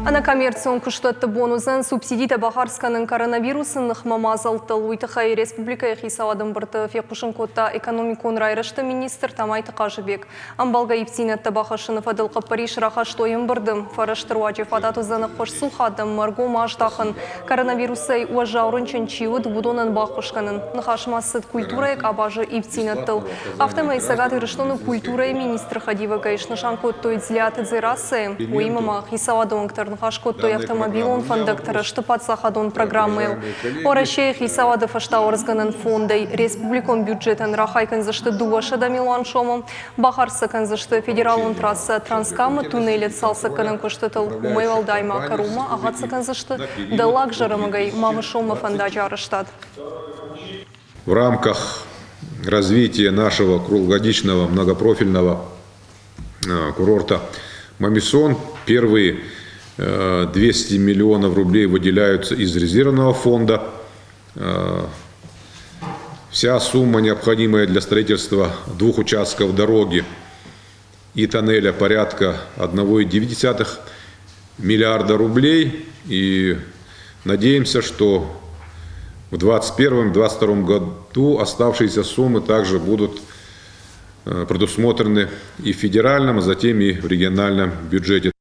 Ӕнӕкоммерцион куыстуӕтты бон уыдзӕн субсидитӕ бахардз кӕнын коронавирусы ныхмӕ мадзӕлттыл. Уый тыххӕй республикӕйы хицауады ӕмбырды фехъусын кодта экономикон райрӕзты министр Тамайты Хъазыбег. Ӕмбӕлгӕ ивддзинӕдтӕ бахӕссыны фӕдыл хъӕппӕрис рахастой ӕмбырды. Фӕрӕзты руаджы фадат уыдзӕн ӕххуысцух адӕммӕ ӕргом аздахын, коронавирусӕй уӕззау рынчын чи уыд, уыдонӕн баххуыс кӕнын. Ныхас ма цыд культурӕйы къабазы ивддзинӕдтыл. Афтӕмӕй Цӕгат Ирыстоны культурӕйы министры хӕдивӕгӕй снысан кодтой Дзлиаты Дзерассӕйы. Уыимӕ ма хицауады уӕнгтӕ ӕрныхас кодтой автомобилон фӕндӕгты рӕзты паддзахадон программӕйыл. Уӕрӕсейы хицауады фӕстауӕрцгӕнӕн фондӕй республикон бюджетӕн рахай кӕндзысты 200 милуан сомы, бахардз сӕ кӕндзысты федералон трассӕ Транскамы туннелы цалцӕггӕнӕн куыстытыл. Уымӕй уӕлдай ма кӕронмӕ ахӕццӕ кӕндзысты Дӕллаг Зӕрӕмӕгӕй Мамысонмӕ фӕндаджы арӕзтад. В рамках развития нашего круглогодичного многопрофильного курорта Мамисон первые 200 миллионов рублей выделяются из резервного фонда. Вся сумма, необходимая для строительства двух участков дороги и тоннеля, порядка 1,9 миллиарда рублей. И надеемся, что в 2021-2022 году оставшиеся суммы также будут предусмотрены и в федеральном, а затем и в региональном бюджете.